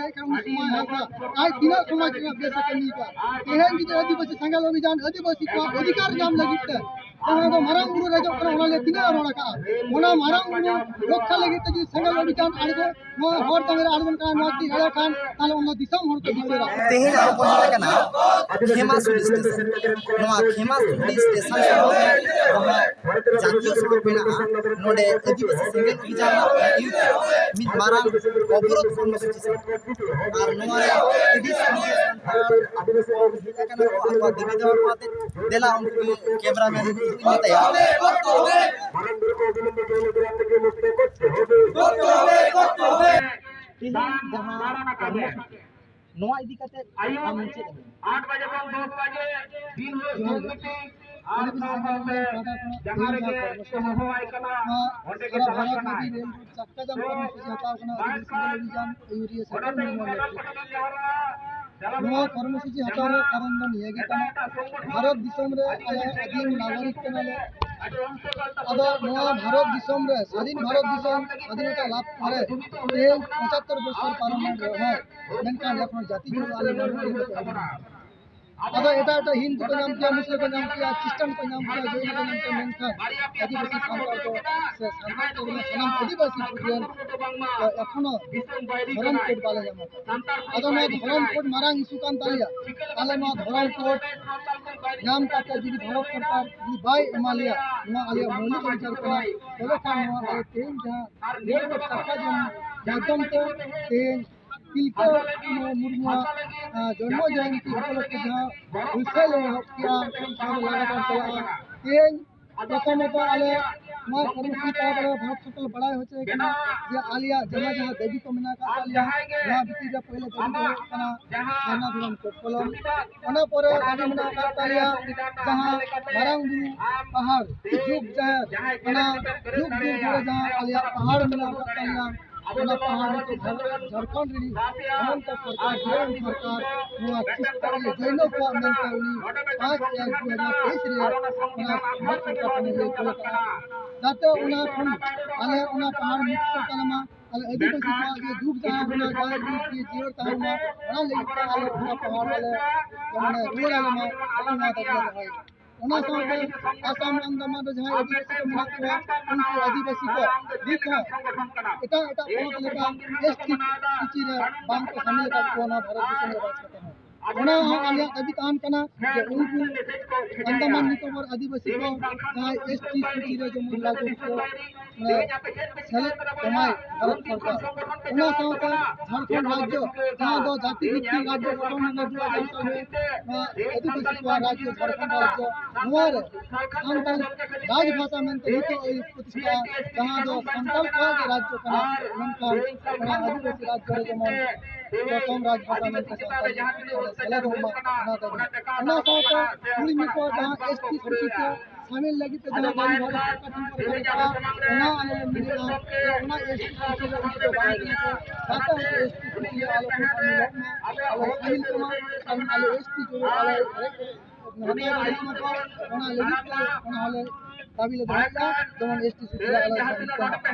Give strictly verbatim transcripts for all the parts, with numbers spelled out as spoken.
ᱩᱱ ᱥᱚᱢᱚᱭ ᱦᱚᱸ ᱟᱡ ᱛᱤᱱᱟᱹᱜ ᱥᱚᱢᱟᱡᱽ ᱨᱮᱱᱟᱜ ᱵᱮᱥ ᱮ ᱠᱟᱹᱢᱤ ᱠᱟᱜᱼᱟ᱾ ᱛᱮᱦᱮᱧ ᱡᱩᱫᱤ ᱟᱹᱫᱤᱵᱟᱹᱥᱤ ᱥᱮᱸᱜᱮᱞ ᱚᱵᱷᱤᱡᱟᱱ ᱟᱹᱫᱤᱵᱟᱹᱥᱤ ᱠᱚᱣᱟᱜ ᱚᱫᱷᱤᱠᱟᱨ ᱧᱟᱢ ᱞᱟᱹᱜᱤᱫ ᱛᱮ ᱡᱟᱦᱟᱸ ᱫᱚ ᱢᱟᱨᱟᱝ ᱵᱩᱨᱩ ᱨᱮ ᱦᱤᱡᱩᱜ ᱠᱟᱱᱟ, ᱚᱱᱟ ᱞᱟᱹᱜᱤᱫ ᱛᱤᱱᱟᱹᱜ ᱮ ᱨᱚᱲ ᱟᱠᱟᱜᱼᱟ, ᱚᱱᱟ ᱢᱟᱨᱟᱝ ᱵᱩᱨᱩ ᱨᱚᱠᱠᱷᱟ ᱞᱟᱹᱜᱤᱫ ᱛᱮ ᱡᱩᱫᱤ ᱥᱮᱸᱜᱮᱞ ᱚᱵᱷᱤᱡᱟᱱ ᱟᱬᱜᱚ, ᱱᱚᱣᱟ ᱦᱚᱨ ᱛᱟᱞᱟ ᱨᱮ ᱟᱬᱜᱚᱱ ᱠᱟᱱᱟ, ᱱᱚᱣᱟ ᱛᱤ ᱮᱲᱮ ᱠᱷᱟᱱ, ᱛᱟᱦᱞᱮ ᱚᱱᱟ ᱫᱤᱥᱚᱢ ᱦᱚᱲ ᱠᱚ ᱵᱤᱪᱟᱹᱨᱟ᱾ ᱛᱮᱦᱮᱧ ᱟᱵᱚ ᱵᱚᱱ ᱦᱮᱡ ᱟᱠᱟᱱᱟ ᱠᱷᱮᱢᱟ ᱥᱩᱫᱤᱥ ᱥᱴᱮᱥᱚᱱ᱾ ᱱᱚᱣᱟ ᱠᱷᱮᱢᱟ ᱥᱩᱫᱤᱥ ᱥᱴᱮᱥᱚᱱ ᱥᱩᱨ ᱨᱮ ᱡᱟᱦᱟᱸ ᱡᱟᱛᱤᱭᱚ ᱥᱚᱲᱚᱠ ᱢᱮᱱᱟᱜᱼᱟ, ᱱᱚᱰᱮ ᱟᱹᱫᱤᱵᱟᱹᱥᱤ ᱥᱮᱸᱜᱮᱞ ᱚᱵᱷᱤᱡᱟᱱ ᱨᱮᱱᱟᱜ ᱟᱹᱭᱩᱨ ᱛᱮ ᱢᱤᱫ ᱢᱟᱨᱟᱝ ᱚᱵᱚᱨᱳᱫᱷ ᱠᱚᱨᱢᱚᱥᱩᱪᱤ ᱥᱟᱯᱲᱟᱣ᱾ ᱟᱨ ᱱᱚᱣᱟ ᱨᱮ ᱟᱹᱰᱤ ᱥᱟᱸᱜᱮ ᱥᱟᱱᱛᱟᱲ ᱦᱮᱡ ᱟᱠᱟᱱᱟ ᱠᱚ ᱟᱠᱚᱣᱟᱜ ᱫᱮᱵᱤ ᱫᱮᱣᱟ ᱠᱚ ᱟᱛᱮ᱾ ᱫᱮᱞᱟ ᱩᱱᱠᱩ ᱜᱮ ᱠᱮᱢᱮᱨᱟᱢᱮᱱ ᱤᱧ ᱢᱮᱛᱟᱭᱟ᱾ ᱛᱮᱦᱮᱧ ᱡᱟᱦᱟᱸ ᱠᱚᱨᱢᱚᱥᱩᱪᱤ, ᱱᱚᱣᱟ ᱤᱫᱤ ᱠᱟᱛᱮ ᱟᱢ ᱪᱮᱫ ᱮᱢ ᱢᱮᱱᱟ? ᱟᱴ ᱵᱟᱡᱮ ᱠᱷᱚᱱ ᱫᱚᱥ ᱵᱟᱡᱮ ᱫᱤᱱ ᱦᱤᱞᱳᱜ ᱡᱚᱦᱟᱨ ᱜᱮ᱾ ᱡᱟᱦᱟᱸ ᱨᱮᱜᱮ ᱛᱮᱦᱮᱧ ᱡᱟᱦᱟᱸ ᱠᱚᱨᱢᱚᱥᱩᱪᱤ, ᱱᱚᱣᱟ ᱥᱟᱨᱟ ᱵᱷᱟᱨᱚᱛ ᱨᱮ ᱪᱟᱠᱟ ᱡᱟᱢ ᱠᱚᱨᱢᱚᱥᱩᱪᱤ ᱦᱟᱛᱟᱣ ᱠᱟᱱᱟ ᱟᱹᱫᱤᱵᱟᱹᱥᱤ ᱥᱮᱸᱜᱮᱞ ᱚᱵᱷᱤᱡᱟᱱ ᱟᱹᱭᱩᱨᱤᱭᱟᱹ ᱥᱟᱹᱠᱷᱤ ᱢᱩᱨᱢᱩ ᱞᱟᱹᱜᱤᱫ᱾ ᱱᱚᱣᱟ ᱠᱚᱨᱢᱚᱥᱩᱪᱤ ᱦᱟᱛᱟᱣ ᱨᱮᱭᱟᱜ ᱠᱟᱨᱚᱱ ᱫᱚ ᱱᱤᱭᱟᱹ ᱜᱮ ᱠᱟᱱᱟ, ᱵᱷᱟᱨᱚᱛ ᱫᱤᱥᱚᱢ ᱨᱮ ᱟᱞᱮ ᱟᱹᱫᱤᱢ ᱱᱟᱜᱚᱨᱤᱠ ᱠᱟᱱᱟᱞᱮ᱾ ᱟᱫᱚ ᱱᱚᱣᱟ ᱵᱷᱟᱨᱚᱛ ᱫᱤᱥᱚᱢ ᱨᱮ, ᱥᱟᱹᱫᱷᱤᱱ ᱵᱷᱟᱨᱚᱛ ᱫᱤᱥᱚᱢ ᱥᱟᱹᱫᱷᱤᱱᱚᱛᱟ ᱞᱟᱵᱷ ᱯᱚᱨᱮ ᱛᱮᱦᱮᱧ ᱯᱚᱸᱪᱟᱛᱛᱚᱨ ᱵᱚᱪᱷᱚᱨ ᱯᱟᱨᱚᱢ ᱮᱱ ᱨᱮᱦᱚᱸ, ᱢᱮᱱᱠᱷᱟᱱ ᱮᱠᱷᱚᱱᱳ ᱡᱟᱛᱤ ᱫᱷᱚᱨᱢᱚ ᱟᱞᱮ ᱵᱟᱹᱱᱩᱜ ᱞᱮ ᱛᱟᱵᱚᱱᱟ᱾ ᱟᱫᱚ ᱮᱴᱟᱜ ᱮᱴᱟᱜ ᱦᱤᱱᱫᱩ ᱠᱚ ᱧᱟᱢ ᱠᱮᱭᱟ, ᱢᱩᱥᱞᱟᱹ ᱠᱚ ᱧᱟᱢ ᱠᱮᱭᱟ, ᱠᱷᱨᱤᱥᱴᱟᱱ ᱠᱚ ᱧᱟᱢ ᱠᱮᱭᱟ, ᱡᱚᱭᱱᱚ ᱠᱚ ᱧᱟᱢ ᱠᱮᱭᱟ, ᱢᱮᱱᱠᱷᱟᱱ ᱟᱹᱫᱤᱵᱟᱹᱥᱤ ᱥᱟᱱᱛᱟᱲ ᱫᱚ ᱥᱮ ᱥᱟᱱᱛᱟᱲ ᱠᱚ ᱨᱮᱱᱟᱜ ᱥᱟᱱᱟᱢ ᱟᱹᱫᱤᱵᱟᱹᱥᱤ ᱠᱚ ᱮᱠᱷᱚᱱᱳ ᱫᱷᱚᱨᱚᱢ ᱠᱳᱰ ᱵᱟᱞᱮ ᱧᱟᱢ ᱟᱠᱟᱫᱟ᱾ ᱟᱫᱚ ᱱᱚᱣᱟ ᱫᱷᱚᱨᱚᱢ ᱠᱳᱰ ᱢᱟᱨᱟᱝ ᱤᱥᱩ ᱠᱟᱱ ᱛᱟᱞᱮᱭᱟ᱾ ᱟᱞᱮ ᱱᱚᱣᱟ ᱫᱷᱚᱨᱚᱢ ᱠᱳᱰ ᱧᱟᱢ ᱠᱟᱛᱮ ᱡᱩᱫᱤ ᱵᱷᱟᱨᱚᱛ ᱥᱚᱨᱠᱟᱨ ᱡᱩᱫᱤ ᱵᱟᱭ ᱮᱢᱟ ᱞᱮᱭᱟ, ᱱᱚᱣᱟ ᱟᱞᱮᱭᱟᱜ ᱢᱳᱣᱞᱤᱠ ᱚᱫᱷᱤᱠᱟᱨ ᱠᱟᱱᱟ, ᱛᱚᱵᱮ ᱠᱷᱟᱱ ᱱᱚᱣᱟ ᱟᱞᱮ ᱛᱮᱦᱮᱧ ᱡᱟᱦᱟᱸ ᱨᱮᱞ ᱨᱳᱰ ᱪᱟᱠᱟ ᱡᱚᱢ ᱢᱟᱫᱽᱫᱷᱚᱢ ᱛᱮ ᱛᱮᱦᱮᱧ ᱛᱤᱞᱠᱟᱹ ᱢᱩᱨᱢᱩᱣᱟᱜ, ᱟᱸ, ᱡᱚᱱᱢᱚ ᱡᱚᱭᱚᱱᱛᱤ ᱩᱯᱚᱞᱚᱠᱠᱷᱮ ᱡᱟᱦᱟᱸ ᱦᱩᱞᱥᱟᱹᱭ ᱞᱮ ᱮᱦᱚᱵ ᱠᱮᱜᱼᱟ, ᱚᱱᱟ ᱫᱚ ᱞᱟᱜᱟᱛᱟᱨ ᱪᱟᱞᱟᱜᱼᱟ᱾ ᱛᱮᱦᱮᱧ ᱯᱨᱚᱛᱷᱚᱢᱚᱛᱚ ᱟᱞᱮ ᱱᱚᱣᱟ ᱠᱚᱨᱢᱚᱥᱩᱪᱤ ᱛᱟᱞᱟ ᱨᱮ ᱵᱷᱟᱨᱚᱛ ᱥᱚᱨᱠᱟᱨ ᱵᱟᱲᱟᱭ ᱦᱚᱪᱚᱭᱮ ᱠᱟᱱᱟ ᱡᱮ ᱟᱞᱮᱭᱟᱜ ᱡᱟᱦᱟᱸ ᱡᱟᱦᱟᱸ ᱫᱟᱹᱵᱤ ᱠᱚ ᱢᱮᱱᱟᱜ ᱟᱠᱟᱫ ᱛᱟᱞᱮᱭᱟ, ᱱᱚᱣᱟ ᱵᱷᱤᱛᱤᱨ ᱨᱮ ᱯᱳᱭᱞᱳ ᱫᱟᱹᱵᱤ ᱫᱚ ᱦᱩᱭᱩᱜ ᱠᱟᱱᱟ ᱥᱟᱨᱱᱟ ᱫᱷᱚᱨᱚᱢ ᱠᱳᱰ ᱠᱚᱞᱚᱢ᱾ ᱚᱱᱟ ᱯᱚᱨᱮ ᱫᱟᱹᱵᱤ ᱢᱮᱱᱟᱜ ᱟᱠᱟᱫ ᱛᱟᱞᱮᱭᱟ ᱡᱟᱦᱟᱸ ᱢᱟᱨᱟᱝ ᱵᱩᱨᱩ ᱯᱟᱦᱟᱲ, ᱡᱩᱜᱽ ᱡᱟᱦᱮᱨ, ᱚᱱᱟ ᱡᱩᱜᱽ ᱡᱩᱜᱽ ᱫᱷᱚᱨᱮ ᱡᱟᱦᱟᱸ ᱟᱞᱮᱭᱟᱜ ᱯᱟᱦᱟᱲ ᱢᱮᱱᱟᱜ ᱟᱠᱟᱫ ᱛᱟᱞᱮᱭᱟ, ᱚᱱᱟ ᱯᱟᱦᱟᱲ ᱨᱮ ᱡᱷᱟᱲ-, ᱡᱷᱟᱲᱠᱷᱚᱸᱰ ᱨᱤᱱᱤᱡ ᱦᱮᱢᱚᱱᱛᱚ ᱥᱚᱨᱠᱟᱨ, ᱡᱟᱹᱭᱚᱱ ᱥᱚᱨᱠᱟᱨ, ᱱᱚᱣᱟ ᱠᱷᱨᱤᱥᱴᱟᱱ ᱡᱚᱭᱱᱚ ᱠᱚᱣᱟᱜ ᱢᱮᱱᱛᱮ ᱩᱱᱤ ᱯᱟᱸᱪ ᱮᱠ ᱫᱩ ᱦᱟᱡᱟᱨ ᱛᱮᱭᱤᱥ ᱨᱮ ᱚᱱᱟ ᱵᱷᱟᱨᱚᱛ ᱥᱚᱨᱠᱟᱨ ᱴᱷᱮᱱ ᱞᱟᱹᱭ ᱠᱚᱞ ᱟᱠᱟᱫᱼᱟ᱾ ᱡᱟᱛᱮ ᱚᱱᱟ ᱠᱷᱚᱱ ᱟᱞᱮ ᱚᱱᱟ ᱯᱟᱦᱟᱲ ᱢᱩᱠᱛᱚ ᱛᱟᱞᱮ ᱢᱟ, ᱟᱞᱮ ᱟᱹᱫᱤᱵᱟᱹᱥᱤ ᱠᱚᱣᱟᱜ ᱡᱮ ᱫᱩᱠ ᱡᱟᱦᱟᱸ ᱢᱮᱱᱟᱜᱼᱟ, ᱡᱟᱦᱟᱸ ᱫᱩᱠ ᱡᱤᱭᱟᱹᱲ ᱛᱟᱦᱮᱱ ᱢᱟ, ᱚᱱᱟ ᱞᱟᱹᱜᱤᱫ ᱛᱮ ᱟᱞᱮ ᱚᱱᱟ ᱯᱟᱦᱟᱲ ᱟᱞᱮ ᱢᱟᱱᱮ ᱨᱩᱣᱟᱹᱲ ᱟᱞᱮ ᱢᱟ, ᱚᱱᱟ ᱫᱟᱵᱤ ᱞᱮ ᱫᱚᱦᱚᱭᱮᱫᱟ᱾ ᱚᱱᱟ ᱥᱟᱶᱛᱮ ᱟᱥᱟᱢ ᱟᱱᱫᱟᱢᱟᱱ ᱨᱮ ᱡᱟᱦᱟᱸᱭ ᱟᱹᱫᱤᱵᱟᱹᱥᱤ ᱠᱚ ᱢᱮᱱᱟᱜ ᱠᱚᱣᱟ, ᱩᱱᱠᱩ ᱟᱹᱫᱤᱵᱟᱹᱥᱤ ᱠᱚ ᱱᱤᱛ ᱦᱚᱸ ᱮᱴᱟᱜ ᱮᱴᱟᱜ ᱯᱚᱱᱚᱛ ᱞᱮᱠᱟ ᱮᱥᱴᱤ ᱥᱩᱪᱤ ᱨᱮ ᱵᱟᱝ ᱠᱚ ᱥᱟᱹᱢᱤᱞ ᱟᱠᱟᱫ ᱠᱚᱣᱟ ᱱᱚᱣᱟ ᱵᱷᱟᱨᱚᱛ ᱫᱤᱥᱚᱢ ᱨᱮ ᱵᱟᱥ ᱠᱟᱛᱮ ᱦᱚᱸ᱾ ᱚᱱᱟ ᱦᱚᱸ ᱟᱞᱮᱭᱟᱜ ᱫᱟᱹᱵᱤ ᱛᱟᱦᱮᱱ ᱠᱟᱱᱟ ᱡᱮ ᱩᱱᱠᱩ ᱟᱱᱫᱟᱢᱟᱱ ᱱᱤᱠᱳᱵᱚᱨ ᱟᱹᱫᱤᱵᱟᱹᱥᱤ ᱠᱚ ᱡᱟᱦᱟᱸᱭ ᱮᱥᱴᱤ ᱥᱩᱪᱤ ᱨᱮ ᱡᱮᱢᱚᱱ ᱞᱟᱹᱜᱩ ᱠᱚ ᱢᱟᱱᱮ ᱥᱮᱞᱮᱫ ᱠᱚᱢᱟᱭ ᱵᱷᱟᱨᱚᱛ ᱥᱚᱨᱠᱟᱨ᱾ ᱚᱱᱟ ᱥᱟᱶᱛᱮ ᱡᱷᱟᱲᱠᱷᱚᱸᱰ ᱨᱟᱡᱽᱡᱚ ᱡᱟᱦᱟᱸ ᱫᱚ ᱡᱟᱹᱛᱤ ᱵᱷᱤᱛᱛᱤᱠ ᱨᱟᱡᱽᱡᱚ ᱜᱚᱴᱷᱚᱱ ᱨᱮᱱᱟᱜ ᱫᱩ ᱦᱟᱡᱟᱨ ᱥᱟᱞ ᱨᱮ ᱱᱚᱣᱟ ᱟᱹᱫᱤᱵᱟᱹᱥᱤ ᱠᱚᱣᱟᱜ ᱨᱟᱡᱽᱡᱚ ᱡᱷᱟᱲᱠᱷᱚᱸᱰ ᱨᱟᱡᱽᱡᱚ, ᱱᱚᱣᱟ ᱨᱮ ᱥᱟᱱᱛᱟᱲ ᱨᱟᱡᱽ ᱵᱷᱟᱥᱟ ᱢᱮᱱᱛᱮ ᱱᱤᱛᱚᱜ ᱮᱭ ᱯᱨᱚᱛᱤᱥᱴᱷᱟ, ᱡᱟᱦᱟᱸ ᱫᱚ ᱥᱟᱱᱛᱟᱲ ᱠᱚᱣᱟᱜ ᱜᱮ ᱨᱟᱡᱽᱡᱚ ᱠᱟᱱᱟ, ᱢᱮᱱᱠᱷᱟᱱ ᱚᱱᱟ ᱟᱹᱫᱤᱵᱟᱹᱥᱤ ᱨᱟᱡᱽᱡᱚ ᱨᱮ ᱡᱮᱢᱚᱱ ᱯᱨᱚᱛᱷᱚᱢ ᱨᱟᱡᱽ ᱵᱷᱟᱥᱟ ᱢᱮᱱᱛᱮ ᱥᱟᱱᱛᱟᱲᱤ ᱥᱮᱞᱮᱫᱚᱜ ᱢᱟ, ᱚᱱᱟ ᱫᱟᱹᱵᱤ᱾ ᱚᱱᱟ ᱥᱟᱶᱛᱮ ᱠᱩᱲᱤ ᱢᱤᱫ ᱠᱚ ᱡᱟᱦᱟᱸ ᱮᱥᱴᱤ ᱥᱩᱪᱤ ᱛᱮ ᱥᱟᱢᱤᱞ ᱞᱟᱹᱜᱤᱫ ᱛᱮ ᱡᱟᱦᱟᱸ ᱫᱟᱹᱵᱤ ᱦᱚᱨᱟ ᱥᱚᱨᱠᱟᱨ ᱴᱷᱮᱱ ᱠᱷᱚᱱ ᱦᱩᱭᱩᱜ ᱠᱟᱱᱟ, ᱚᱱᱟ ᱟᱞᱮ ᱞᱮ ᱢᱮᱱᱮᱫᱼᱟ ᱡᱮ ᱚᱱᱟ ᱮᱥᱴᱤ ᱥᱩᱪᱤ ᱨᱮ ᱩᱱᱠᱩ ᱫᱚ ᱵᱟᱝ ᱠᱟᱱᱟ ᱠᱚ, ᱡᱟᱛᱮ ᱩᱱᱠᱩ ᱮᱥᱴᱤ ᱥᱩᱪᱤ ᱨᱮ ᱟᱞᱚ ᱠᱚ ᱥᱟᱢᱤᱞᱚᱜ ᱢᱟ, ᱟᱞᱮ ᱥᱟᱢᱤᱞ ᱠᱚᱢᱟ, ᱠᱟᱨᱚᱱ ᱟᱞᱮ ᱮᱥᱴᱤ ᱡᱩᱢᱤ ᱟᱞᱮ ᱦᱟᱛᱟᱣ ᱫᱟᱲᱮᱭᱟᱜ ᱢᱟ ᱠᱚ, ᱚᱱᱟ ᱞᱟᱹᱜᱤᱫ ᱛᱮ ᱚᱱᱟ ᱦᱚᱸᱞᱮ ᱫᱟᱹᱵᱤ ᱞᱮ ᱫᱚᱦᱚᱭᱮᱫᱼᱟ, ᱡᱮᱢᱚᱱ ᱮᱥᱴᱤ ᱥᱩᱪᱤ ᱨᱮ ᱟᱞᱮ ᱥᱟᱢᱤᱞ ᱠᱚᱢᱟ᱾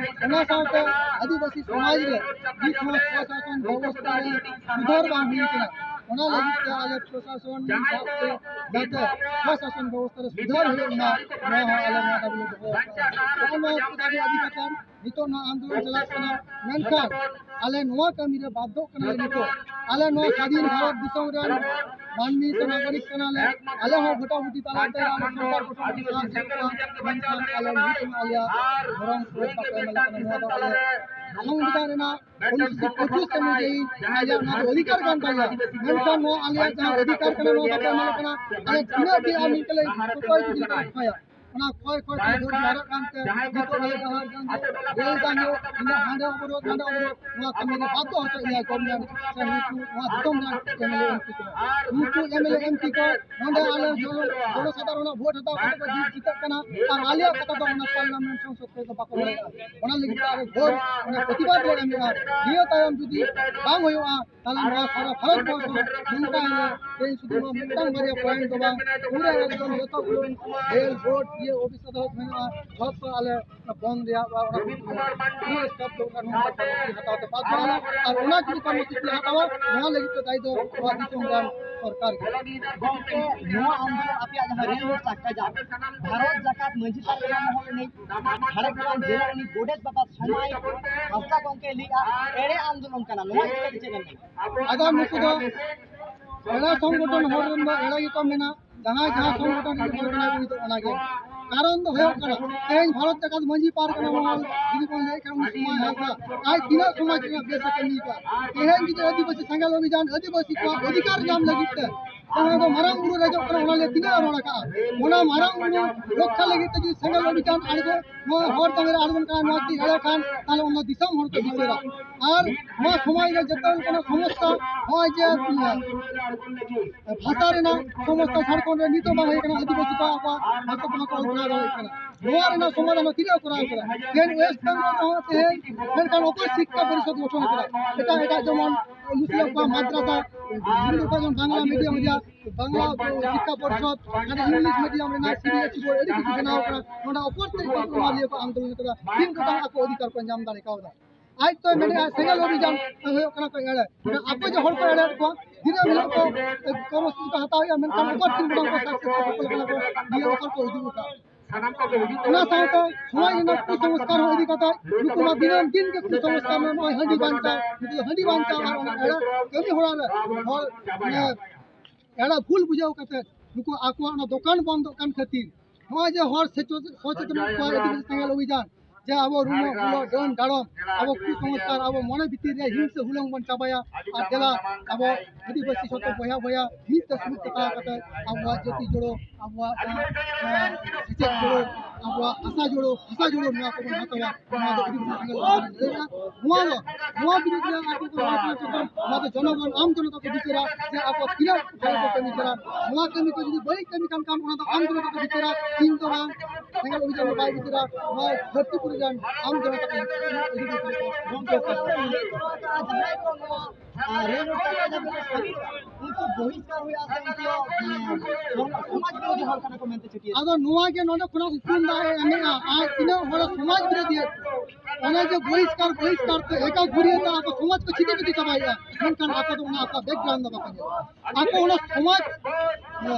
ᱚᱱᱟ ᱥᱟᱶᱛᱮ ᱟᱹᱫᱤᱵᱟᱹᱥᱤ ᱥᱚᱢᱟᱡᱽ ᱨᱮ ᱱᱤᱛ ᱦᱚᱸ ᱥᱚᱥᱟᱥᱚᱱ ᱵᱮᱵᱚᱥᱛᱷᱟ ᱨᱮ ᱥᱩᱫᱷᱟᱹᱨ ᱵᱟᱝ ᱦᱩᱭ ᱠᱟᱱᱟ, ᱚᱱᱟ ᱞᱟᱹᱜᱤᱫ ᱛᱮ ᱟᱞᱮ ᱯᱨᱚᱥᱟᱥᱚᱱ ᱥᱟᱶᱛᱮ ᱡᱟᱛᱮ ᱥᱚᱥᱟᱥᱚᱱ ᱵᱮᱵᱚᱥᱛᱷᱟ ᱨᱮ ᱥᱩᱫᱷᱟᱹᱨ ᱦᱩᱭᱩᱜ ᱢᱟ, ᱱᱚᱣᱟ ᱦᱚᱸ ᱟᱞᱮ ᱱᱚᱣᱟ ᱫᱟᱹᱵᱤ ᱞᱮ ᱫᱚᱦᱚ ᱟᱠᱟᱫᱟ᱾ ᱱᱚᱜᱼᱚ ᱱᱚᱣᱟ ᱠᱚ ᱫᱟᱹᱵᱤ ᱤᱫᱤ ᱠᱟᱛᱮ ᱱᱤᱛᱚᱜ ᱱᱚᱣᱟ ᱟᱱᱫᱳᱞᱚᱱ ᱪᱟᱞᱟᱜ ᱠᱟᱱᱟ, ᱢᱮᱱᱠᱷᱟᱱ ᱟᱞᱮ ᱱᱚᱣᱟ ᱠᱟᱹᱢᱤ ᱨᱮ ᱵᱟᱫᱽᱫᱷᱚᱜ ᱠᱟᱱᱟᱞᱮ᱾ ᱱᱤᱛᱚᱜ ᱟᱞᱮ ᱱᱚᱣᱟ ᱥᱟᱹᱫᱷᱤᱱ ᱵᱷᱟᱨᱚᱛ ᱫᱤᱥᱚᱢ ᱨᱮᱱ ᱢᱟᱹᱱᱢᱤ ᱥᱮ ᱱᱟᱜᱚᱨᱤᱠ ᱠᱟᱱᱟᱞᱮ, ᱟᱞᱮ ᱦᱚᱸ ᱵᱷᱳᱴᱟᱵᱷᱩᱴᱤ ᱛᱟᱞᱟᱛᱮ ᱟᱞᱮ ᱥᱚᱨᱠᱟᱨ ᱠᱚᱴᱷᱮᱱ ᱞᱮ ᱥᱟᱦᱟ ᱦᱚᱪᱚᱭᱮᱫ ᱠᱚᱣᱟ, ᱢᱮᱱᱠᱷᱟᱱ ᱟᱞᱮ ᱱᱤᱛ ᱦᱚᱸ ᱟᱞᱮᱭᱟᱜ ᱫᱷᱚᱨᱚᱢ ᱠᱳᱰ ᱵᱟᱠᱚ ᱮᱢ ᱟᱞᱮ ᱠᱟᱱᱟ᱾ ᱱᱚᱣᱟ ᱫᱚ ᱟᱞᱮ ᱥᱚᱝᱵᱤᱫᱷᱟᱱ ᱨᱮᱱᱟᱜ ᱚᱱᱩᱥᱩᱪᱤ ᱯᱚᱸᱪᱤᱥ ᱚᱱᱩᱡᱟᱭᱤ ᱟᱞᱮᱭᱟᱜ ᱱᱚᱣᱟ ᱫᱚ ᱚᱫᱷᱤᱠᱟᱨ ᱠᱟᱱ ᱛᱟᱞᱮᱭᱟ, ᱢᱮᱱᱠᱷᱟᱱ ᱱᱚᱣᱟ ᱟᱞᱮᱭᱟᱜ ᱡᱟᱦᱟᱸ ᱚᱫᱷᱤᱠᱟᱨ ᱠᱟᱱᱟ, ᱱᱚᱣᱟ ᱵᱟᱠᱚ ᱮᱢ ᱟᱞᱮ ᱠᱟᱱᱟ᱾ ᱟᱞᱮ ᱛᱤᱱᱟᱹᱜ ᱫᱤᱱ ᱟᱨ ᱱᱤᱝᱠᱟᱹ ᱞᱮ ᱠᱚᱠᱚᱭ ᱡᱩᱫᱤ ᱞᱮ ᱠᱚᱠᱚᱭᱟ, ᱚᱱᱟ ᱠᱚᱭ ᱠᱚᱭ ᱛᱮ ᱡᱳᱨ ᱡᱟᱣᱨᱟᱜ ᱠᱟᱱᱛᱮ ᱱᱤᱛᱚᱜ ᱟᱞᱮ ᱰᱟᱦᱟᱨ ᱜᱟᱱ ᱨᱮᱞ ᱜᱟᱱ ᱦᱩᱭᱩᱜ, ᱤᱱᱟᱹ ᱦᱟᱸᱰᱮ ᱚᱵᱚᱨᱳᱫᱷ, ᱱᱟᱰᱮ ᱚᱵᱚᱨᱳᱫᱷ, ᱱᱚᱣᱟ ᱠᱟᱹᱢᱤ ᱨᱮ ᱵᱟᱫᱽᱫᱷᱚ ᱦᱚᱪᱚᱭᱮᱫ ᱞᱮᱭᱟ ᱜᱚᱵᱷᱚᱨᱱᱢᱮᱱᱴ ᱥᱮ ᱱᱩᱠᱩ ᱱᱚᱣᱟ ᱫᱤᱥᱚᱢ ᱨᱮᱱ M L A M P ᱠᱚ᱾ ᱱᱩᱠᱩ M L A M P ᱠᱚ ᱱᱚᱰᱮ ᱟᱞᱮ ᱡᱚᱱᱚ-, ᱡᱚᱱᱚᱥᱟᱫᱷᱟᱨᱚᱱᱟᱜ ᱵᱷᱳᱴ ᱦᱟᱛᱟᱣ ᱠᱟᱛᱮ ᱠᱚ ᱡᱤᱛ ᱡᱤᱛᱟᱹᱜ ᱠᱟᱱᱟ, ᱟᱨ ᱟᱞᱮᱭᱟᱜ ᱠᱟᱛᱷᱟ ᱫᱚ ᱚᱱᱟ ᱯᱟᱨᱞᱟᱢᱮᱱᱴ ᱥᱚᱝᱥᱚᱫ ᱠᱚᱨᱮ ᱫᱚ ᱵᱟᱠᱚ ᱨᱚᱲᱮᱫᱼᱟ᱾ ᱚᱱᱟ ᱞᱟᱹᱜᱤᱫ ᱛᱮ ᱟᱞᱮ ᱜᱷᱳᱨ ᱚᱱᱟ ᱯᱨᱚᱛᱤᱵᱟᱫ ᱞᱮ ᱮᱢᱮᱫᱼᱟ᱾ ᱱᱤᱭᱟᱹ ᱛᱟᱭᱚᱢ ᱡᱩᱫᱤ ᱵᱟᱝ ᱦᱩᱭᱩᱜᱼᱟ, ᱛᱟᱦᱞᱮ ᱱᱚᱣᱟ ᱥᱟᱨᱟ ᱵᱷᱟᱨᱚᱛ ᱵᱚᱨᱥᱚ ᱱᱚᱝᱠᱟ ᱦᱤᱞᱳᱜ ᱛᱮᱦᱮᱧ ᱥᱩᱫᱷᱩ ᱱᱚᱣᱟ ᱢᱤᱫᱴᱟᱝ ᱵᱟᱨᱭᱟ ᱯᱚᱭᱮᱱᱴ ᱫᱚ ᱵᱟᱝ, ᱯᱩᱨᱟᱹ ᱮᱠᱫᱚᱢ ᱡᱚᱛᱚ ᱜᱩᱞᱳ ᱡᱮᱞ, ᱠᱳᱨᱴ, ᱤᱭᱟᱹ, ᱚᱯᱷᱤᱥ ᱟᱫᱟᱞᱚᱛ ᱢᱮᱱᱟᱜᱼᱟ, ᱡᱷᱚᱛᱚ ᱟᱞᱮ ᱚᱱᱟ ᱵᱚᱱᱫ ᱨᱮᱭᱟᱜ ᱵᱟ ᱚᱱᱟ ᱠᱚ ᱯᱩᱨᱟᱹ ᱥᱴᱚᱯ ᱫᱚᱨᱠᱟᱨ, ᱱᱚᱣᱟ ᱠᱚᱨᱢᱚᱥᱩᱪᱤ ᱦᱟᱛᱟᱣ ᱛᱮ ᱵᱟᱫᱽᱫᱷᱚ ᱟᱞᱮ᱾ ᱟᱨ ᱚᱱᱟ ᱡᱩᱫᱤ ᱠᱚᱨᱢᱚᱥᱩᱪᱤ ᱦᱟᱛᱟᱣᱟ, ᱱᱚᱣᱟ ᱞᱟᱹᱜᱤᱫ ᱫᱚ ᱫᱟᱭᱤ ᱫᱚ ᱱᱚᱣᱟ ᱫᱤᱥᱚᱢ ᱨᱮᱱ ᱥᱚᱨᱠᱟᱨ ᱜᱮ᱾ ᱜᱚᱢᱠᱮ, ᱱᱚᱣᱟ ᱟᱱᱫᱳᱞᱚᱱ ᱟᱯᱮᱭᱟᱜ ᱡᱟᱦᱟᱸ ᱨᱮᱞ ᱨᱳᱰ ᱪᱟᱠᱟ ᱡᱟᱢ, ᱵᱷᱟᱨᱚᱛ ᱡᱟᱠᱟᱛ ᱢᱟᱹᱡᱷᱤ ᱯᱟᱨᱜᱟᱱᱟ ᱢᱚᱦᱚᱞ ᱨᱤᱱᱤᱡ ᱡᱷᱟᱲᱜᱨᱟᱢ ᱡᱮᱞᱟ ᱨᱤᱱᱤᱡ ᱜᱚᱰᱮᱛ ᱵᱟᱵᱟ ᱥᱚᱢᱟᱭ ᱦᱟᱸᱥᱫᱟ ᱜᱚᱢᱠᱮ ᱞᱟᱹᱭᱮᱜᱼᱟ, ᱮᱲᱮ ᱟᱱᱫᱳᱞᱚᱱ ᱠᱟᱱᱟ, ᱱᱚᱣᱟ ᱤᱫᱤ ᱠᱟᱛᱮ ᱪᱮᱫ ᱵᱮᱱ ᱞᱟᱹᱭᱟ? ᱟᱫᱚ ᱱᱩᱠᱩ ᱫᱚ ᱮᱲᱮ ᱥᱚᱝᱜᱚᱴᱷᱚᱱ ᱦᱚᱲ ᱨᱮᱱ ᱫᱚ ᱮᱲᱮ ᱜᱮᱠᱚ ᱢᱮᱱᱟ, ᱡᱟᱦᱟᱸᱭ ᱡᱟᱦᱟᱸ ᱥᱚᱝᱜᱚᱴᱷᱚᱱ ᱨᱮᱱ ᱦᱚᱲ ᱠᱟᱱᱟᱭ ᱩᱱᱤ ᱫᱚ ᱚᱱᱟᱜᱮ᱾ ᱠᱟᱨᱚᱱ ᱫᱚ ᱦᱩᱭᱩᱜ ᱠᱟᱱᱟ, ᱛᱮᱦᱮᱧ ᱵᱷᱟᱨᱚᱛ ᱡᱟᱠᱟᱛ ᱢᱟᱹᱡᱷᱤ ᱯᱟᱨᱜᱟᱱᱟ ᱢᱚᱦᱚᱞ ᱡᱩᱫᱤ ᱵᱚᱱ ᱞᱟᱹᱭ ᱠᱷᱟᱱ, ᱩᱱᱤ ᱥᱚᱢᱟᱭ ᱦᱟᱸᱥᱫᱟ ᱟᱡ ᱛᱤᱱᱟᱹᱜ ᱥᱚᱢᱟᱡᱽ ᱨᱮᱱᱟᱜ ᱵᱮᱥ ᱮ ᱠᱟᱹᱢᱤ ᱠᱟᱜᱼᱟ᱾ ᱛᱮᱦᱮᱧ ᱡᱩᱫᱤ ᱟᱹᱫᱤᱵᱟᱹᱥᱤ ᱥᱮᱸᱜᱮᱞ ᱚᱵᱷᱤᱡᱟᱱ, ᱟᱹᱫᱤᱵᱟᱹᱥᱤ ᱠᱚᱣᱟᱜ ᱚᱫᱷᱤᱠᱟᱨ ᱧᱟᱢ ᱞᱟᱹᱜᱤᱫ ᱛᱮ ᱡᱟᱦᱟᱸ ᱫᱚ ᱢᱟᱨᱟᱝ ᱵᱩᱨᱩ ᱨᱮᱡᱚᱜ ᱠᱟᱱᱟ, ᱚᱱᱟ ᱞᱟᱹᱭ ᱛᱤᱱᱟᱹᱜ ᱮ ᱨᱚᱲ ᱟᱠᱟᱜᱼᱟ? ᱚᱱᱟ ᱢᱟᱨᱟᱝ ᱵᱩᱨᱩ ᱨᱚᱠᱠᱷᱟ ᱞᱟᱹᱜᱤᱫ ᱛᱮ ᱡᱩᱫᱤ ᱥᱮᱸᱜᱮᱞ ᱚᱵᱷᱤᱡᱟᱱ ᱟᱬᱜᱚ, ᱱᱚᱣᱟ ᱦᱚᱨ ᱛᱟᱞᱟ ᱨᱮ ᱟᱬᱜᱚᱱ ᱠᱟᱱᱟ, ᱱᱚᱣᱟ ᱠᱤ ᱮᱲᱮ ᱠᱷᱟᱱ, ᱛᱟᱦᱞᱮ ᱚᱱᱟ ᱫᱤᱥᱚᱢ ᱦᱚᱲ ᱠᱚ ᱵᱤᱪᱟᱹᱨᱟ᱾ ᱟᱨ ᱱᱚᱣᱟ ᱥᱚᱢᱟᱡᱽ ᱨᱮ ᱡᱚᱛᱚ ᱞᱮᱠᱟᱱᱟᱜ ᱥᱚᱢᱚᱥᱥᱟ, ᱱᱚᱜᱼᱚᱭ ᱡᱮ, ᱩᱸ, ᱵᱷᱟᱥᱟ ᱨᱮᱱᱟᱜ ᱥᱚᱢᱚᱥᱥᱟ ᱡᱷᱟᱲᱠᱷᱚᱸᱰ ᱨᱮ ᱱᱤᱛᱚᱜ ᱵᱟᱝ ᱦᱩᱭ ᱠᱟᱱᱟ, ᱟᱹᱫᱤᱵᱟᱹᱥᱤ ᱠᱚ ᱟᱠᱚᱣᱟᱜ ᱵᱷᱟᱥᱟ ᱛᱮ ᱵᱟᱠᱚ ᱚᱞ ᱯᱟᱲᱦᱟᱣ ᱫᱟᱲᱮᱭᱟᱜ ᱠᱟᱱᱟ᱾ ᱱᱚᱣᱟ ᱨᱮᱱᱟᱜ ᱥᱚᱢᱟᱫᱷᱟᱱ ᱫᱚ ᱛᱤᱱᱟᱹᱜ ᱠᱚᱨᱟᱣ ᱠᱟᱱᱟ? ᱛᱮᱦᱮᱧ ᱳᱭᱮᱥᱴ ᱵᱮᱝᱜᱚᱞ ᱨᱮᱦᱚᱸ ᱛᱮᱦᱮᱧ ᱢᱮᱱᱠᱷᱟᱱ ᱚᱠᱚᱭ ᱥᱤᱠᱠᱷᱟ ᱯᱚᱨᱤᱥᱚᱫ ᱜᱚᱴᱷᱚᱱ ᱠᱟᱱᱟ? ᱮᱴᱟᱜ ᱮᱴᱟᱜ ᱡᱮᱢᱚᱱ ᱢᱩᱥᱞᱟᱹ ᱠᱚᱣᱟᱜ ᱢᱟᱫᱽᱨᱟᱥᱟ, ᱦᱤᱱᱫᱩ ᱠᱚᱣᱟᱜ ᱡᱮᱢᱚᱱ ᱵᱟᱝᱞᱟ ᱢᱤᱰᱤᱭᱟᱢ ᱨᱮᱭᱟᱜ ᱵᱟᱝᱞᱟ ᱥᱤᱠᱠᱷᱟ ᱯᱚᱨᱤᱥᱚᱫ, ᱢᱟᱱᱮ ᱤᱝᱞᱤᱥ ᱢᱤᱰᱤᱭᱟᱢ ᱨᱮᱱᱟᱜ C B S E board ᱟᱹᱰᱤ ᱠᱤᱪᱷᱩ ᱵᱮᱱᱟᱣ ᱠᱟᱱᱟ᱾ ᱱᱚᱰᱮ ᱚᱠᱚᱭ ᱛᱮ ᱠᱚ ᱚᱱᱟ ᱞᱤᱭᱟᱹ ᱠᱚ ᱟᱱᱫᱳᱞᱚᱱ ᱠᱟᱫᱟ, ᱛᱤᱱ ᱜᱚᱴᱟᱝ ᱟᱠᱚ ᱚᱫᱷᱤᱠᱟᱨ ᱠᱚ ᱧᱟᱢ ᱫᱟᱲᱮ ᱠᱟᱣᱫᱟ? ᱟᱡ ᱛᱚᱭ ᱢᱮᱱᱮᱫᱼᱟ ᱥᱮᱸᱜᱮᱞ ᱚᱵᱷᱤᱡᱟᱱ ᱦᱩᱭᱩᱜ ᱠᱟᱱᱟ ᱠᱚ ᱮᱲᱮ᱾ ᱟᱠᱚ ᱡᱮ ᱦᱚᱲ ᱠᱚ ᱮᱲᱮᱭᱮᱫ ᱠᱚᱣᱟ, ᱫᱤᱱᱟᱹᱢ ᱦᱤᱞᱳᱜ ᱠᱚ ᱠᱚᱨᱢᱚᱥᱩᱪᱤ ᱠᱚ ᱦᱟᱛᱟᱣᱮᱫᱼᱟ, ᱢᱮᱱᱠᱷᱟᱱ ᱚᱠᱟ ᱛᱤᱱ ᱜᱚᱴᱟᱝ ᱠᱚ ᱥᱟᱠᱥᱮᱥ ᱠᱟᱱᱟ ᱠᱚ ᱱᱤᱭᱟᱹ ᱚᱠᱟ ᱠᱚ ᱩᱫᱩᱜ ᱟᱠᱟᱫ? ᱚᱱᱟ ᱥᱟᱶᱛᱮ ᱥᱚᱢᱟᱡᱽ ᱨᱮᱱᱟᱜ ᱠᱩᱥᱚᱝᱥᱠᱟᱨ ᱦᱚᱸ ᱤᱫᱤ ᱠᱟᱛᱮ ᱱᱩᱠᱩ ᱢᱟ ᱫᱤᱱᱟᱹᱢ ᱫᱤᱱ ᱜᱮ ᱠᱩᱥᱚᱝᱥᱠᱟᱨ ᱢᱮᱱᱟᱜᱼᱟ᱾ ᱱᱚᱜᱼᱚᱭ ᱦᱟᱺᱰᱤ ᱵᱟᱧᱪᱟᱣ, ᱱᱩᱠᱩ ᱫᱚ ᱦᱟᱺᱰᱤ ᱵᱟᱧᱪᱟᱣ ᱟᱨ ᱚᱱᱟ ᱮᱲᱮ ᱠᱟᱹᱢᱤ ᱦᱚᱨᱟ ᱨᱮ ᱦᱚᱲ, ᱢᱟᱱᱮ, ᱮᱲᱮ ᱵᱷᱩᱞ ᱵᱩᱡᱷᱟᱹᱣ ᱠᱟᱛᱮ ᱱᱩᱠᱩ ᱟᱠᱚᱣᱟᱜ ᱚᱱᱟ ᱫᱚᱠᱟᱱ ᱵᱚᱱᱫᱚᱜ ᱠᱟᱱ ᱠᱷᱟᱹᱛᱤᱨ ᱱᱚᱜᱼᱚᱭ ᱡᱮ ᱦᱚᱲ ᱥᱮᱪᱮᱫ, ᱥᱚᱪᱮᱛᱚᱱ ᱠᱚᱣᱟ ᱟᱹᱫᱤᱵᱟᱹᱥᱤ ᱥᱮᱸᱜᱮᱞ ᱚᱵᱷᱤᱡᱟᱱ, ᱡᱮ ᱟᱵᱚ ᱨᱩᱢᱚᱜ ᱵᱩᱞᱚᱜ ᱰᱟᱹᱱ ᱰᱟᱲᱚᱢ, ᱟᱵᱚ ᱠᱩᱥᱚᱝᱥᱠᱟᱨ, ᱟᱵᱚ ᱢᱚᱱᱮ ᱵᱷᱤᱛᱤᱨ ᱨᱮ ᱦᱤᱝᱥᱟᱹ ᱦᱩᱞᱟᱹᱝ ᱵᱚᱱ ᱪᱟᱵᱟᱭᱟ᱾ ᱟᱨ ᱫᱮᱞᱟ ᱟᱵᱚ ᱟᱹᱫᱤᱵᱟᱹᱥᱤ ᱡᱚᱛᱚ ᱵᱚᱭᱦᱟ ᱵᱚᱭᱦᱟ ᱢᱤᱫ ᱛᱮ ᱥᱩᱢᱤᱫ ᱠᱟᱛᱮ ᱟᱵᱚᱣᱟᱜ ᱡᱟᱹᱛᱤ ᱡᱳᱲᱳ, ᱟᱵᱚᱣᱟᱜ, ᱮᱸ, ᱥᱮᱪᱮᱫ ᱡᱳᱲᱳ, ᱟᱵᱚᱣᱟᱜ ᱵᱷᱟᱥᱟ ᱡᱳᱲᱳ, ᱵᱷᱟᱥᱟ ᱡᱳᱲᱳ ᱱᱚᱣᱟ ᱠᱚᱵᱚᱱ ᱦᱟᱛᱟᱣᱟ᱾ ᱱᱚᱣᱟ ᱫᱚ ᱟᱹᱫᱤᱵᱟᱹᱥᱤ ᱥᱮᱸᱜᱮᱞ ᱚᱵᱷᱤᱡᱟᱱ ᱞᱟᱹᱭᱮᱫᱼᱟ᱾ ᱱᱚᱣᱟ ᱫᱚ, ᱱᱚᱣᱟ ᱵᱤᱨᱩᱫᱷ ᱨᱮ ᱟᱵᱚ ᱠᱚ ᱦᱚᱲ ᱠᱚ ᱪᱮᱛᱟᱱ, ᱱᱚᱣᱟ ᱫᱚ ᱡᱚᱱᱚᱜᱚᱱ, ᱟᱢ ᱡᱚᱱᱚᱛᱟ ᱠᱚ ᱵᱤᱪᱟᱹᱨᱟ ᱡᱮ ᱟᱠᱚ ᱛᱤᱱᱟᱹᱜ ᱵᱟᱹᱲᱤᱡ ᱠᱚ ᱠᱟᱹᱢᱤ ᱠᱟᱱᱟ᱾ ᱱᱚᱣᱟ ᱠᱟᱹᱢᱤ ᱠᱚ ᱡᱩᱫᱤ ᱵᱟᱹᱲᱤᱡ ᱠᱟᱹᱢᱤ ᱠᱟᱱ ᱠᱷᱟᱱ, ᱚᱱᱟ ᱫᱚ ᱟᱢ ᱡᱚᱱᱚᱛᱟ ᱠᱚ ᱵᱤᱪᱟᱹᱨᱟ, ᱤᱧ ᱫᱚ ᱵᱟᱝ, ᱥᱮᱸᱜᱮᱞ ᱚᱵᱷᱤᱡᱟᱱ ᱫᱚ ᱵᱟᱭ ᱵᱤᱪᱟᱹᱨᱟ᱾ ᱱᱚᱣᱟ ᱫᱷᱟᱹᱨᱛᱤ ᱯᱩᱨᱤ ᱨᱮᱱ ᱟᱢ ᱡᱚᱱᱚᱛᱟ ᱠᱚ ᱵᱤᱪᱟᱹᱨᱟ᱾ ᱡᱟᱦᱟᱸᱭ ᱠᱚ ᱱᱚᱣᱟ ᱨᱮᱞ ᱨᱳᱰ ᱪᱟᱠᱟ ᱡᱟᱢ ᱨᱮ ᱥᱟᱹᱨᱤ ᱩᱱᱠᱩ ᱵᱚᱦᱤᱥᱠᱟᱨ ᱦᱩᱭᱩᱜᱼᱟ ᱥᱮ ᱩᱱᱠᱩ ᱫᱚ, ᱢᱟᱱᱮ, ᱥᱚᱢᱟᱡᱽ ᱵᱤᱨᱳᱫᱷᱤ ᱦᱚᱲ ᱠᱟᱱᱟ ᱠᱚ ᱢᱮᱱᱛᱮ ᱪᱷᱟᱹᱴᱭᱟᱹᱨ? ᱟᱫᱚ ᱱᱚᱣᱟ ᱜᱮ ᱱᱚᱰᱮ ᱠᱷᱚᱱᱟᱜ ᱩᱯᱨᱩᱢ ᱫᱚ ᱮᱢᱮᱜᱼᱟ, ᱟᱨ ᱛᱤᱱᱟᱹᱜ ᱦᱚᱲ ᱥᱚᱢᱟᱡᱽ ᱵᱤᱨᱳᱫᱷᱤ, ᱚᱱᱮ ᱡᱮ ᱵᱚᱦᱤᱥᱠᱟᱨ, ᱵᱚᱦᱤᱥᱠᱟᱨ ᱛᱮ ᱮᱠᱟ ᱜᱷᱩᱨᱤᱭᱟᱹ ᱛᱮ ᱟᱠᱚ ᱥᱚᱢᱟᱡᱽ ᱠᱚ ᱪᱷᱤᱛᱤ ᱵᱤᱛᱤ ᱪᱟᱵᱟᱭᱮᱜᱼᱟ, ᱢᱮᱱᱠᱷᱟᱱ ᱟᱠᱚ ᱫᱚ ᱚᱱᱟ ᱟᱠᱚᱣᱟᱜ background ᱫᱚ ᱵᱟᱠᱚ ᱧᱮᱞᱟ᱾ ᱟᱠᱚ ᱚᱱᱟ ᱥᱚᱢᱟᱡᱽ, ᱮ,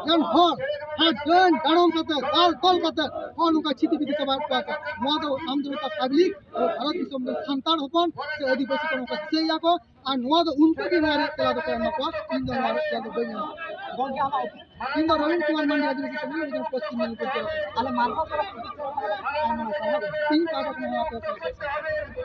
ᱨᱮᱱ ᱦᱚᱲ, ᱦᱟᱸ, ᱰᱟᱹᱱ ᱰᱟᱲᱚᱢ ᱠᱟᱛᱮ, ᱫᱟᱞ ᱛᱚᱞ ᱠᱟᱛᱮ, ᱱᱚᱜᱼᱚ ᱱᱚᱝᱠᱟ ᱪᱷᱤᱛᱤ ᱵᱤᱛᱤ ᱪᱟᱵᱟᱭᱮᱫ ᱠᱚᱣᱟ ᱠᱚ᱾ ᱱᱚᱣᱟ ᱫᱚ ᱟᱢ ᱫᱚ ᱱᱚᱝᱠᱟ public, ᱵᱷᱟᱨᱚᱛ ᱫᱤᱥᱚᱢ ᱨᱮᱱ ᱥᱟᱱᱛᱟᱲ ᱦᱚᱯᱚᱱ ᱥᱮ ᱟᱹᱫᱤᱵᱟᱹᱥᱤ ᱠᱚ ᱱᱚᱝᱠᱟ ᱪᱤᱠᱟᱹᱭᱮᱫᱼᱟ ᱠᱚ, ᱟᱨ ᱱᱚᱣᱟ ᱫᱚ ᱩᱱᱠᱩ ᱜᱮ ᱱᱚᱣᱟ ᱨᱮᱭᱟᱜ ᱛᱮᱞᱟ ᱫᱚᱠᱚ ᱮᱢᱟ ᱠᱚᱣᱟ᱾ ᱤᱧ ᱫᱚ ᱱᱚᱣᱟ ᱨᱮᱭᱟᱜ ᱛᱮᱞᱟ ᱫᱚ ᱵᱟᱹᱧ ᱮᱢᱟ ᱠᱚᱣᱟ᱾ ᱜᱚᱢᱠᱮ, ᱟᱢᱟᱜ ᱤᱧ ᱫᱚ ᱨᱚᱵᱤᱱ ᱠᱩᱢᱟᱨ ᱢᱟᱱᱰᱤ, ᱟᱹᱫᱤᱵᱟᱹᱥᱤ ᱠᱚᱢᱤᱭᱩᱱᱤᱴᱤ ᱯᱚᱥᱪᱤᱢ ᱢᱮᱫᱽᱱᱤᱯᱩᱨ ᱡᱮᱞᱟ ᱠᱷᱚᱱ᱾ ᱟᱞᱮ ᱢᱟᱨᱥᱟᱞ ᱛᱚᱨᱚᱯ ᱠᱷᱚᱱ ᱪᱮᱫ ᱞᱮᱠᱟ ᱟᱭᱢᱟ ᱱᱟᱯᱟᱭ, ᱦᱮᱸ? ᱤᱧ ᱯᱟᱦᱴᱟ ᱠᱷᱚᱱ ᱦᱚᱸ ᱟᱯᱮ ᱠᱚ